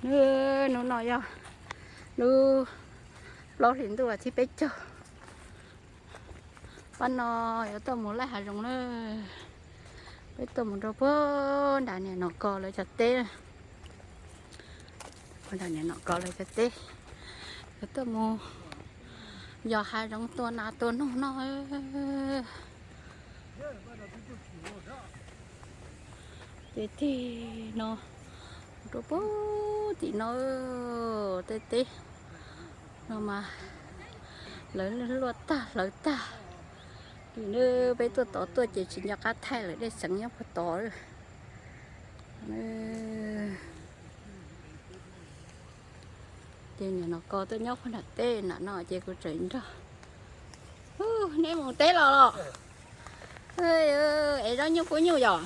Hnub no yog lub plaub hlis ntuj vas thib peb caug. Pab no yuav tuaj mus laij hav zoov na. Peb tuaj mus rau puag nram niam Nom Kos lawv cov teb. Puag nram niam Nom Kos lawv cov teb, yuav tuaj mus yos hav zoov tua nas tua noog no. Ces tig no rau puag tim no, tej teb no mas lawv luaj tag hlawv tag. Peb tuaj tod tuaj ces tsis nco qab thaij lawm, dej xeev nyob puag tod. Ces niam Nom Kos tuaj nyob puag nram teb nram no ces kuv tseem nrog. Neb mus teb los los? Es zaub nyuj kub nyuj yom?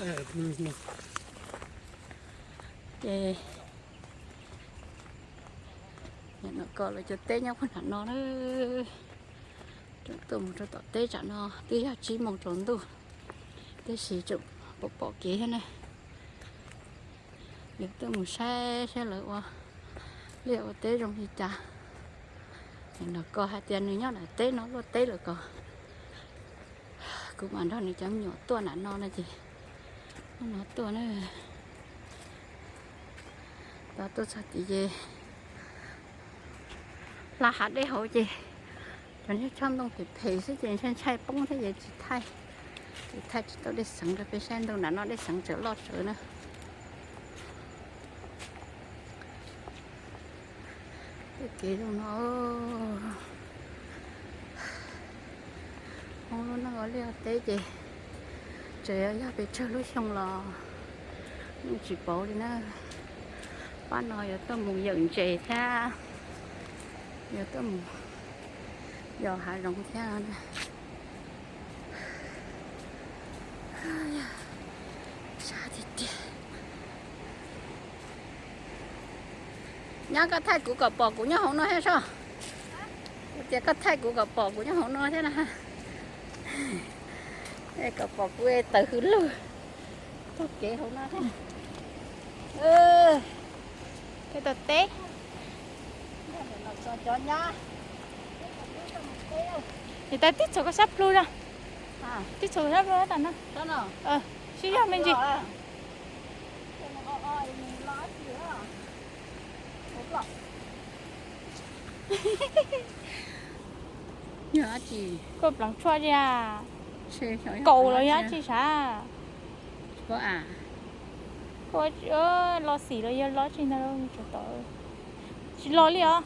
Ces niam Nom Kos lawv cov teb nyob puag nram no na. Tseem tuaj mus rau tom teb tsam no twb yog tsib moos tsaus ntuj, tiam sis tseem pom pom kev thiab na. Yuav tuaj mus saib saib lawv ua liaj ua teb zoo li cas. Niam Nom Kos hais tias nws nyob nram teb no luaj teb lawm ko. Kuv mam nrog nws cov me nyuam tuaj nram no no ces no tuaj na. Tau tuaj txog tid ces hla hav dej hauv ces cov niag tsob ntoo phem phem xwb ces ntshai ntshai poob thiab ces tsis thaij. Ces thaij tsis tau dej xeev rau peb saib, ntu nram no dej xeev tseem loj tsawv na. Tej kev zoo no, hoob lub neej ua liaj ua teb ces tseem yog pes tsawg lub xyoo los yeej tsis pauv li na. Pab no yuav tuaj mus yawm ntses thiab, yuav tuaj mus yos hav zoov thiab. Sab tiag tiag. Nyab, koj thaij kuv kom pom kuv nyob hauv no thiab soj. Kuv tias koj thaij kuv kom pom kuv nyob hauv no thiab na. Kom pom kuv tawm hws lug txoj kev hauv no thiab. Peb tau teb. Cov nyab, es tas tib txhua koj sab plhu os. Tib txhua koj sab plhu tas no. Sib zog me ntsis. Yog dab tsi? Koj pleev tshuaj li a? Kaus los yog dab tsi sav? Koj los xim los yog los tsis ntag, tsis los li os.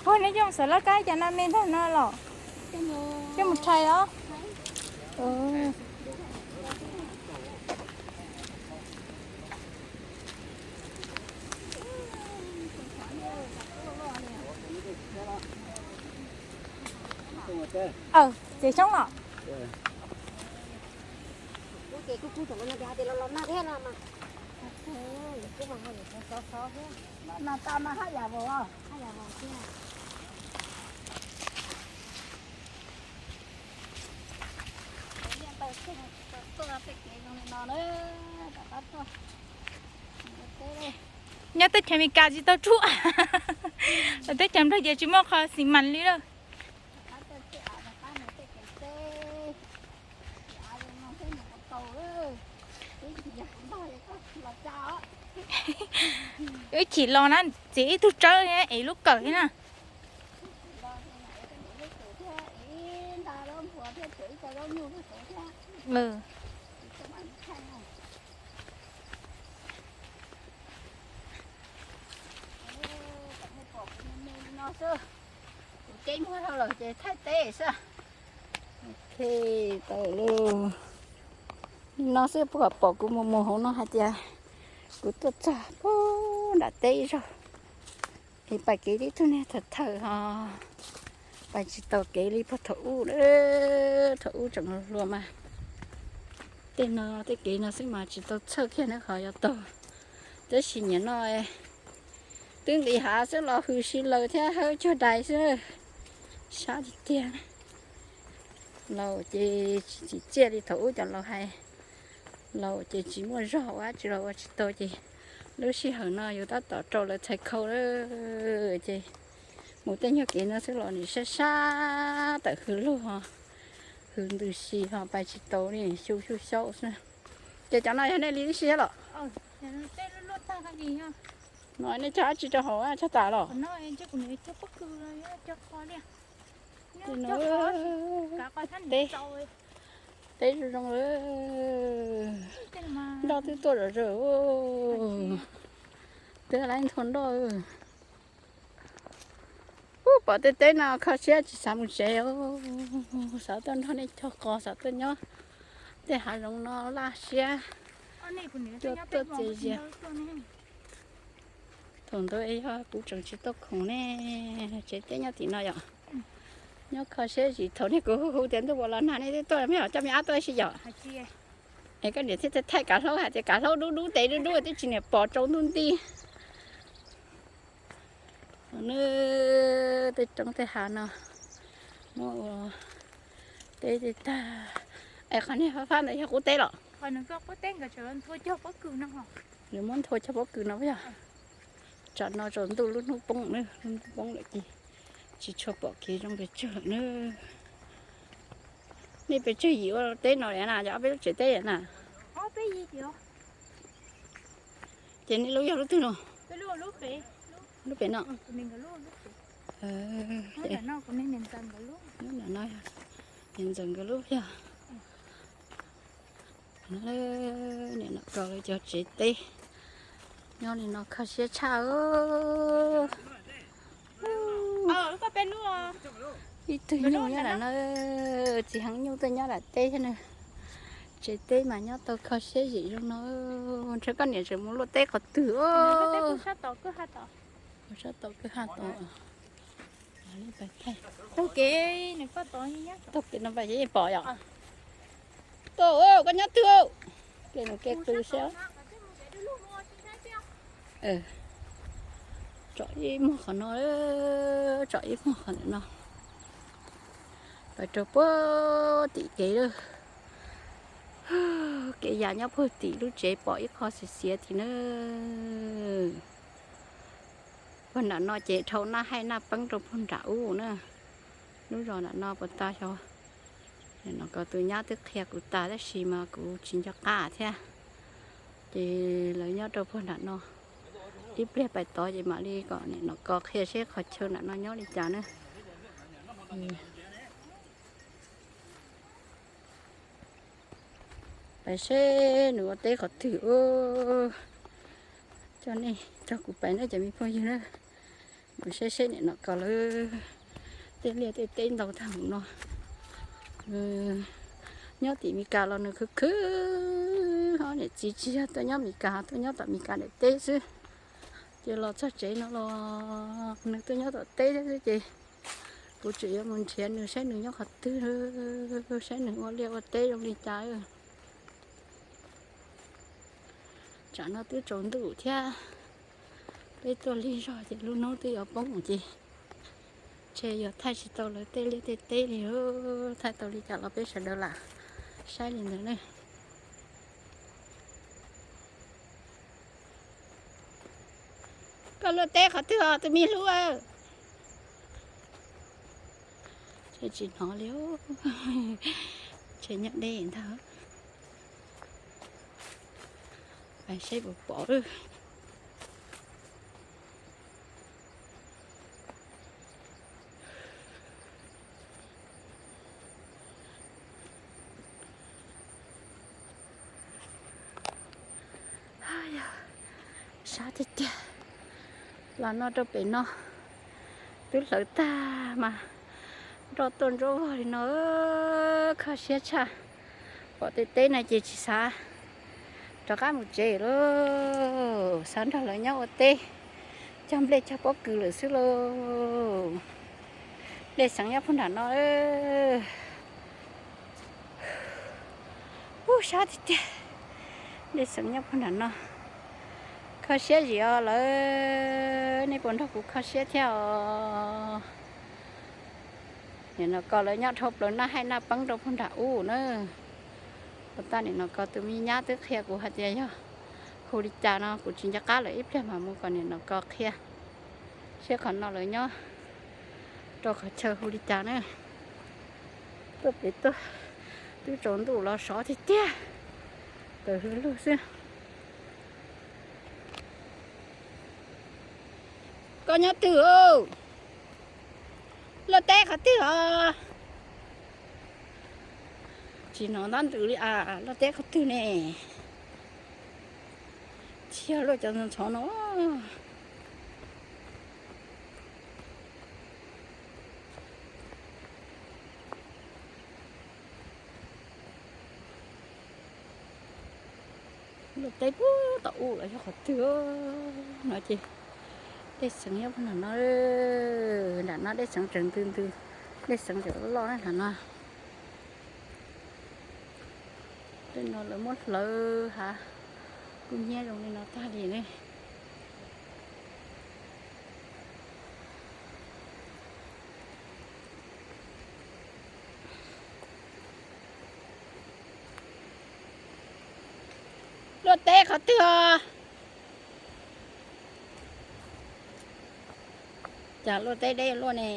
Ua, neb coj mus xav laj kab cas no me ntag no los? Coj mus rhais os. Ces xyoob los. Nyob teb chaws Amelikas tsis tau tshuaj. Teb chaws Nplog ces tsis muaj qhov xis mas li lawm. Wb chim los na, txiav ib tug tsawb es lub kawm thiab na. Kuv ceb muag dhau lawm ces thaij teb xwb. Ok, tau lawm. Li no xwb, puas kom pom kuv mus mus hauv no hais tias kuv tuaj txog puag nram teb ib zaug. Es pais kev tib tug niag thawm thawm ho pais tsis tau kev li puag thaum ub. Thaum ub tseem hluas mas tej no tej kev no xwb mas tsis tau txhawj kiag na, qhov yuav taug. Tab sis nim no Twb nqis hav xwb los hws si laws thiab hawb cuag dais xwb. Sab tiag tiag. Laus ces tsis tsim txiaj li thaum ub cov laus hais. Laus ces tsis muaj zog ua dab tsi los ua tsis tau ces lub sij hawm no yus tab tom rau lawv txhais khau lawm ces mus tej nyuag kev no xwb los nim sab sab tawm hws lug ho hws ntws si ho pais tsis tau li xyu xyu xyaub xwb. Ces cov no yog nej li tib si los? No nej cog dab tsi rau hauv tshaj tas los? Teb zoo zoo lawm. Nroj twb tuaj zom zaws. Twb lab nthua nroj. Ub, pom tej teb no kho siab tsis xav mus tsev. Xav tuaj nrog nej cog qos, xav tuaj nyob tej hav zoov no laj siab. Tuaj tuaj txias zias. Thaum ntawd yog kuv tseem tsis tuaj khoom ne, tsev teb nyob tim no yom. Nyob kho siab zim thaum nej kuv hu hu tias ntuj puas los nag nej twb tuaj, coj me ab tuaj ib si yom. Es koj niam thiaj thaij kav hlaub hais tias kav hlaub dub dub tes dub dub twb tsis niam pom tsaus ntuj nti. Nws tej roob tej hav no muab ua teb tag. Es qhov niag fab fab ntawd yog qub teb los? Nws muab nthua cog pob kws no yog. Tsam no tsaus ntuj lub hnub poob, lub hnub poob lawm ces tsis tshua pom kev zoo pes tsawg na. Nej pes tsawg yim ua teb no li na, yog ob peb lub tsev teb na? Ces nej lub yog lub twg no? Lub pem no. Niam ntxawm nkawd lub yog. Nim no koj lawv cov tsev teb nyob li no kho siab tshaj. Ib tug nyuj nyob lam no, txiv heev nyuj tuaj nyob lam teb thiab na. Tsev teb mas nyob tau kho siab zim zoo no. Ntshe koj niam tseem mus luaj teb qhov twg. Sab tod kwj ha tod. Taug kev no pais yeej pom yom. Tuaj, koj nyob twg? Kev no kev qw xwb. Tsom ib muag qhov no, tsom ib muag qhov ntawm no. Pais rau puag tim kev lawm. Kev ya nyob puag tim lub tsev pom ib qho xiav xiav tim na. Puag nram no ces dhau Naj Haij Naj Peeb rau puag nram ub na. Lub zos nram no puas tau xyov. Nim no ko tus nyab twb qhia kuv tas tab sis mas kuv tsis nco qab thiab. Ces lawv nyob rau puag nram no. Ib pliag pais tod ces mam li kom nim no ko qhia seb qhov chaw nram no nyob li cas na. Pais seb nws ua teb qhov twg ub. Coj nej, coj kuv pais na cov me phooj ywg na. Mus saib seb nim no ko lawv tej liaj tej teb ntau tag mus no. Nyob tim Mes Kas los nws khwv khwv, ob niam txiv tsis yog tuaj nyob Mes Kas, tuaj nyob tom Mes Kas daim teb xwb. Ces los txog tsev no los nws tuaj nyob tom teb thiab xwb ces kuv tseem yuav mus nrhiav nws saib nws nyob qhov twg, saib nws ua liaj ua teb zoo li cas. Tsam no twb tsaus ntuj thiab, peb tuaj lig zog ces lub hnub twb yuav poob ces ntshe yuav thaij tsis tau lawv tej liaj tej teb li. Thaij tau li cas los peb sawv daws lam saib li ntawd ne. Koj luaj teb qhov twg os tus me hlub? Tsis hnov li, ntshe nyob deb ntag. Pais seb puas pom. Sab tiag tiag. Los no rau pem no twb hlawv tag mas nroj tuaj ntsuab vog li no, kho siab tshaj. Pom tej teb no ces tsis xav rov qab mus tsev lauj, xav nrog lawv nyob ua teb, cog nplej cog pob kws lawm xwb lauj. Nplej xeev nyob puag nram no. Ub, sab tiag tiag. Nplej xeev nyob puag nram no. Kho siab zim os lawv. Nej puas nrog kuv kho siab thiab os? Nim no ko lawv nyob dhau plaws naj haij naj peeb rau puag nram ub na. Ua ntej nim no ko tus me nyab twb qhia kuv hais tias yog hu li cas no, kuv tsis nco qab lawm, ib pliag mam mus kom nim no ko qhia seb qhov no lawv nyob rau qhov chaw hu li cas na. Tuaj pem tuaj twb tsaus ntuj los sov tiag tiag, tawm hws lug xwb. Koj nyob twg? Luaj teb qhov twg os? Tsis hnov ntab ntws li as, luaj teb qhov twg ne? Tsis yog luaj cov ntxhov no. Luaj teb puag tom ub los yog qhov twg no ces dej xeev nyob puag nram no. Nram no dej xeev tseem ntws ntws, dej xeev tseem loj loj na nram no. Tej no lawv muab hlawv hav, kub hnyiab zoo li no tag li ne. Luaj teb qhov twg os? Cas luaj teb deb luaj ne?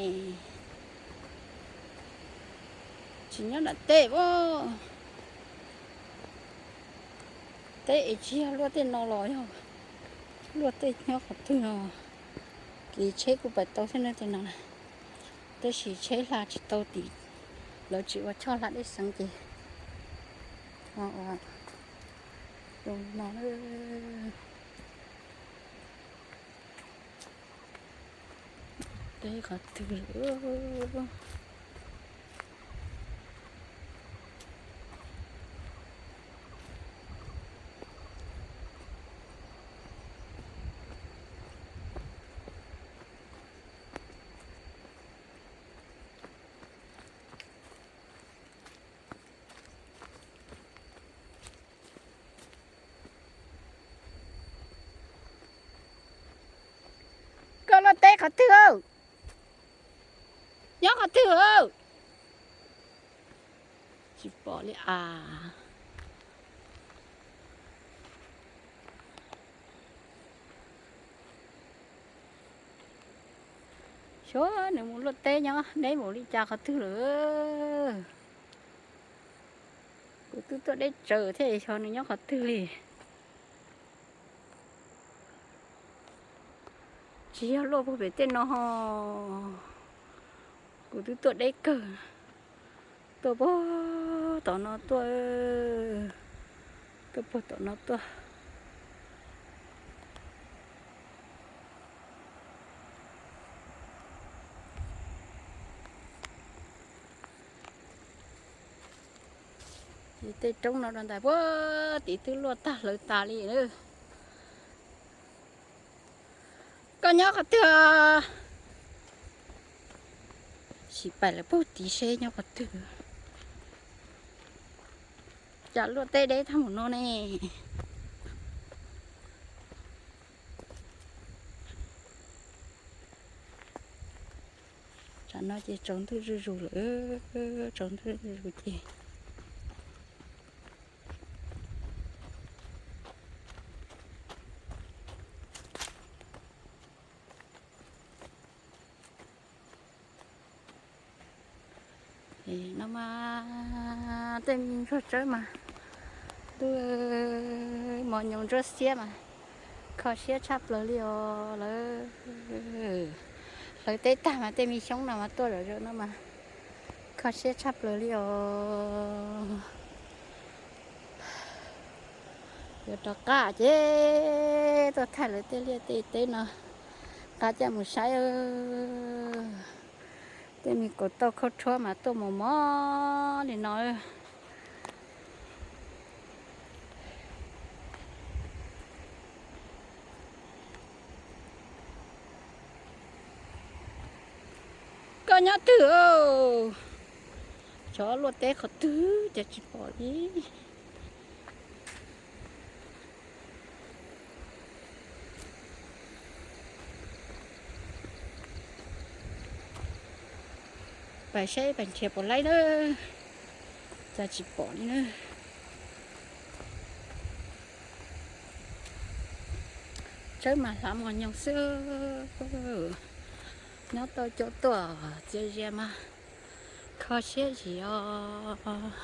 Tsis nyob nram teb as. Teb es tsis yog luaj tej no los yog luaj tej nyob qhov twg no. Kev tsheb kuj pais tau xwb na tej no na, tab sis tsheb hla tsis tau tim, lawv tsis ua choj hla dej xeev ces zoo no. Teb qhov twg lawm? Koj luaj teb qhov twg? Nyob qhov twg? Tsis pom li as. Xyov nws mus luaj teb nyob deb npaum li cas qhov twg lawm. Kuv twb tuaj deb tsawv thiab xyov nws nyob qhov twg li. Tsis yog luaj puag pem tej no ho. Kuv twb tuaj deb kawg. Tuaj puag tom no tuaj, tuaj puag tom no tuaj. Ces tej roob no rau ntais puag tim twb luaj tag hlawv tas li lawm. Koj nyob qhov twg? Sim pais lawv puag tid seb nyob qhov twg. Cas luaj teb deb tag mus no ne. Tsam no ces tsaus ntuj zuj zus lawm, tsaus ntuj zuj zus ces no mas tej me ntsuag tsawb mas ntuj, mos nyoos ntsuab xiab mas kho siab tshaj plaws li os lawm. Hlawv teb tag mas tej me xyoob no mas tuaj zom zaws no mas kho siab tshaj plaws li os. Yuav rov qab ces tuaj thaij lawv tej liaj tej teb no, qab coj mus saib. Tej me kaum tauj khaub rhuab mas tuaj mos mos li no. Koj nyob twg? Xyov luaj teb qhov twg cas tsis pom li. Pais saib pais nrhiav puas laib na, cas tsis pom li na. Tsawb mas hlav mos nyoos xwb. Nyob tau cuaj tuaj txias zias mas kho siab zim os.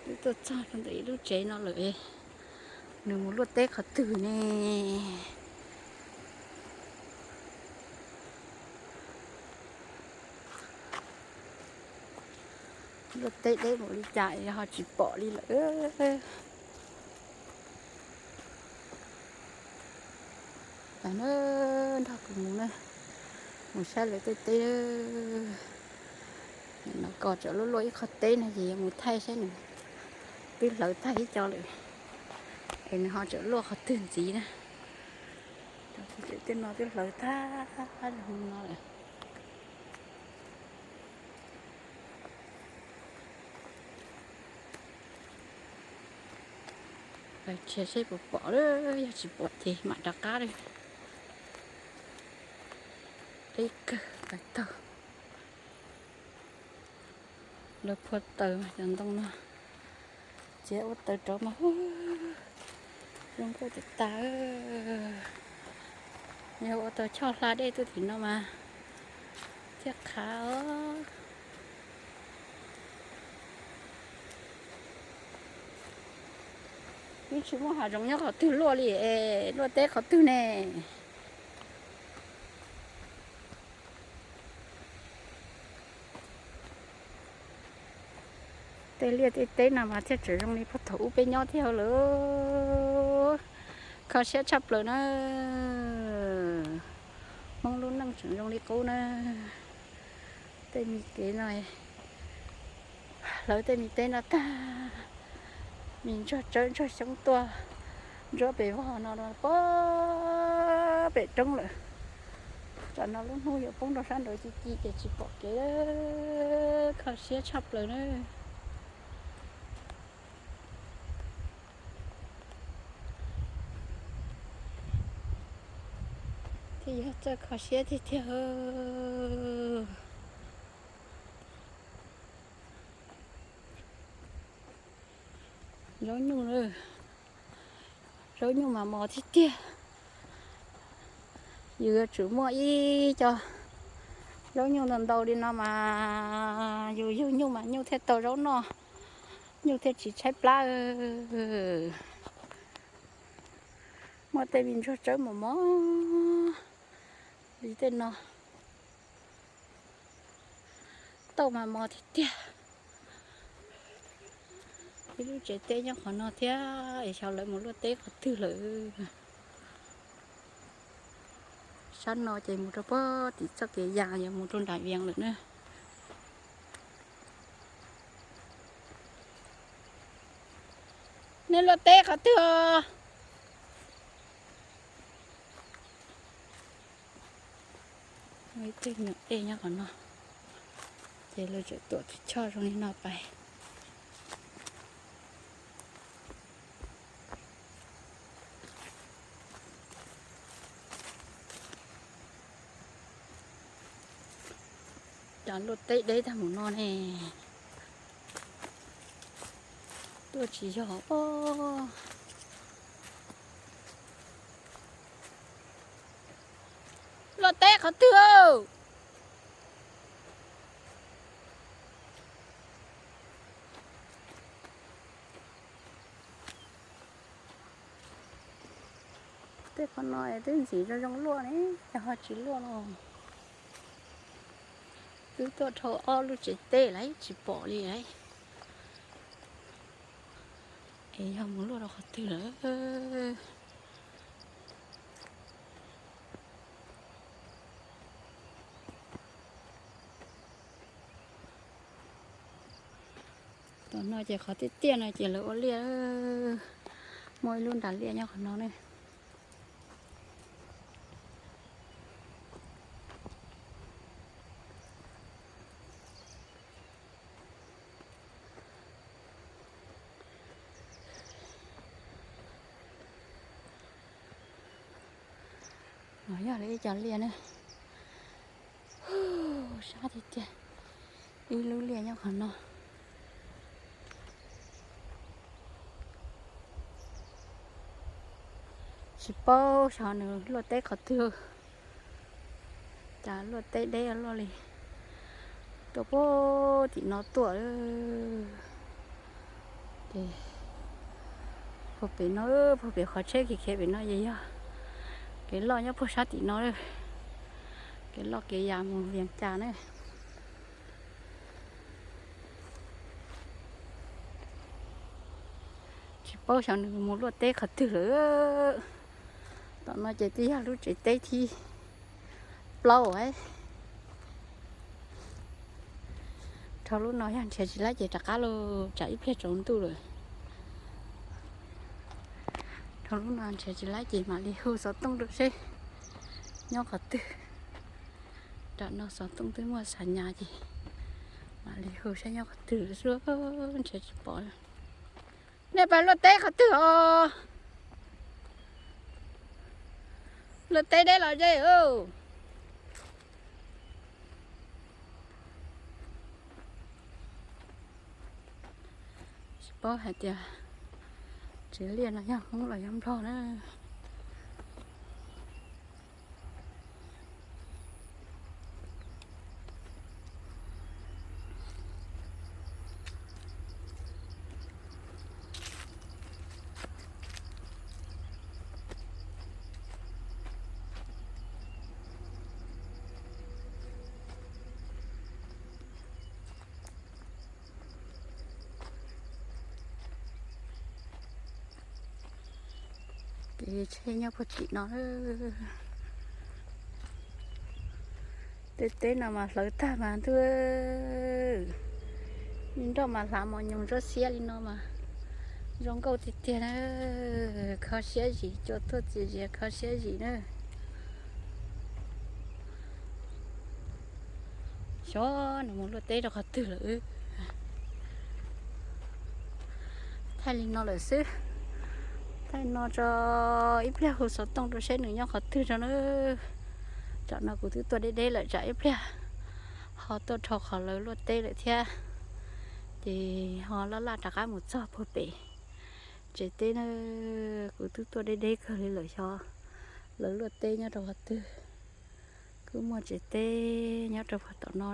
Twb tuaj txog rau ntawm ib lub tsev no lawm, nws mus luaj teb qhov twg ne? Luaj teb deb npaum li cas ho tsis pom li lawm. Los na, nrog kuv mus na, mus saib lawv tej teb. No koj tseem luaj luaj ib qho teb no ces yuav mus thaij saib nws twb hlawv tag ib co lawm, es nws ho tseem luaj qhov twg ntxiv na. Tej no twb hlawv tag no lawm. Pais nrhiav seb puas pom, yog tsis pom ces mam rov qab li. Deb kawg pais taug. Lawv phua taws mas cov ntoo no txiav ua taws rov mas zoo nkauj tas tas. Yog ua tau choj hla dej tuaj tim no mas thiaj qhav os. Twb tsis muaj hav zoov nyob qhov twg luaj li es luaj teb qhov twg ne? Tej liaj tej teb no mas thiaj tseem zoo li puag thaum ub peb nyob thiab lawm. Kho siab tshaj plaws na. Hmoob lub neej tseem zoo li qub na. Tej me kev no, hlawv tej me teb no tag, me ntsuag tsawb ntsuag xyoob tuaj ntsuab pem vog no puag pem roob lawm. Tsam no lub hnub yuav poob rau sab nraud ci ci ces tsis pom kev, kho siab tshaj plaws na. Thiaj yog txawj kho siab tiag tiag. Zaub nyuj, zaub nyuj mas mos tiag tiag. Yus yuav tsum muaj ib co zaub nyuj ntau ntau li no mas yus yug nyuj mas nyuj thiaj tau zaub noj, nyuj thiaj tsis tshaib plab. Muaj tej me ntsuag tsawb mos mos li tej no, tauj mas mos tiag tiag. Ib lub tsev teb nyob qhov no thiab es xyov lawv mus luaj teb qhov twg lawm. Sab no ces mus rau puag tim txoj kev yas yuav mus rau nram Vias lawm na. Nej luaj teb qhov twg os? Ib tug nyuam dej nyob qhov no, ces lawv tseem tuam tus choj zoo li no pais. Cov luaj teb deb tag mus no ne, tuaj tsis yog os. Luaj teb qhov twg? Tej qhov no twb ntxim zoo zoo luaj ne, ces ho tsis luaj los. Twb tuaj dhau ob lub tsev teb lawm tsis pom li lawm. Es yog mus luaj rau qhov twg lawm? Tom no ces qhov tiaj tiaj no ces lawv ua liaj, muaj ib lub nras liaj nyob qhov no ne. No yog li ib co liaj ne. Sab tiag tiag, ib lub liaj nyob qhov no. Tsis paub xyov nws luaj teb qhov twg, cas luaj teb deb luaj li, tuaj puag tim no tuaj. Ces puag pem no, puag pem qhov tsheb khiav khiav pem no ces yog kev loj nyob puag sab tim no, kev loj kev ya mus Vias Cas na. Tsis paub xyov nws mus luaj teb qhov twg lawm. Tom no ces twb yog lub tsev teb thib plaub. Dhau lub no yog nrhiav tsis laib ces rov qab los tsam ib pliag tsaus ntuj lawm. Dhau lub no nrhiav tsis laib ces mam li hu xov tooj rau seb nyob qhov twg. Tam no xov tooj twb muaj xav nyas ces mam li hu saib nyob qhov twg xwb, nrhiav tsis pom. Nej pab luaj teb qhov twg os? Luaj teb deb los ze. Tsis paub hais tias tsev liaj no yog Hmoob los yog Nplog na. Kev tsheb nyob puag tim no. Tej teb no mas hlawv tag mas ntuj, nroj mas hlav mos nyoos zoj xiab li no mas zoo nkauj tiag tiag na. Kho siab zim, cua tuaj txias zias kho siab zim na. Xyov nws mus luaj teb rau qhov twg lawm. Thaij li no lawm xwb. Thaij no tso, ib pliag hu xov tooj rau seb nws nyob qhov twg tso na. Tsam no kuv twb tuaj deb deb lawm, tsam ib pliag ho tuaj dhau qhov lawv luaj teb lawm thiab, ces ho laj laj rov qab mus txog puag pem tsev teb na. Kuv twb tuaj deb deb kawg li lawm, xyov lawv luaj teb nyob rau qhov twg. Kuj muaj tsev teb nyob rau puag tom no.